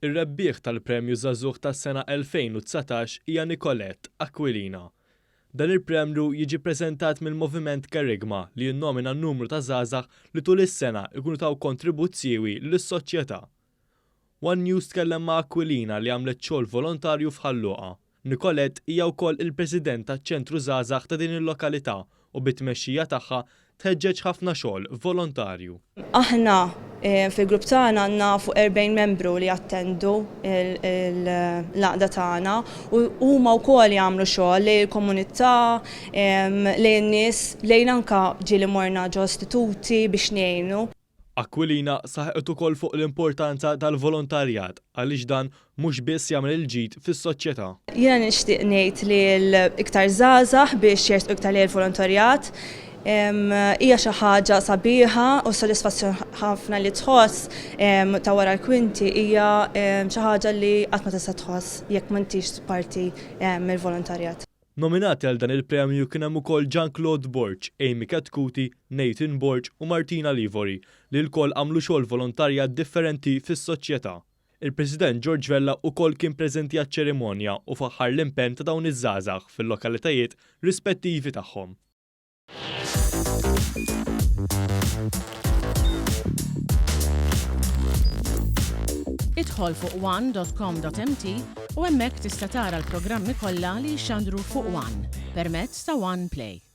Ir-rebbieħ tal-Premju Żagħżugħ tas-Sena 2019 hija Nicolette Aquilina. Dan il-premju jiġi ppreżentat mill-Moviment Kerygma li jinnomina numru ta' żgħażagħ li tul is-sena jkunu taw kontribut siewi lis-soċjetà. One News tkellem ma' Aquilina li għamlet xogħol volontarju f'Ħal Luqa. Nicolette hija wkoll il-President taċ-Ċentru Żgħażagħ ta' din il-lokalità u bit-tmexxija tagħha tħeġġeġ ħafna xogħol volontarju. Aħna fil-grupp tagħna għandna fuq 40 membru li jattendu l-għaqda tagħna u huma wkoll jagħmlu xogħol lejn il-komunità, lejn in-nies, lejn anke ġieli morna ġo istituti biex ngħinu. Aquilina saħqet ukoll fuq l-importanza tal-volontarjat għaliex dan mhux biss jagħmel il-ġid fis-soċjetà. Jiena nixtieq ngħid lil iktar żgħażagħ biex jersqu iktar lejn il-volontarjat. Hija xi ħaġa sabiħa u s-sodisfazzjon ħafna li tħoss ta' wara l-kwinti hija xi ħaġa li qatt ma tista' tħoss jekk m'intix parti mill-volontarjat. Nominati għal dan il-premju kien hemm ukoll Jean Claude Borg, Amy Chetcuti, Nathan Borg u Martina Livori li lkoll għamlu xogħol volontarjat differenti fis-soċjetà. Il-President George Vella ukoll kien preżenti għaċ-ċerimonja u faħħar l-impenn ta' dawn iż-żgħażagħ fil-lokalitajiet rispettivi tagħhom. Idħol fuq one.com.mt u hemmhekk tista' tara l-programmi kollha li jixxandru fuq One permezz ta' One Play.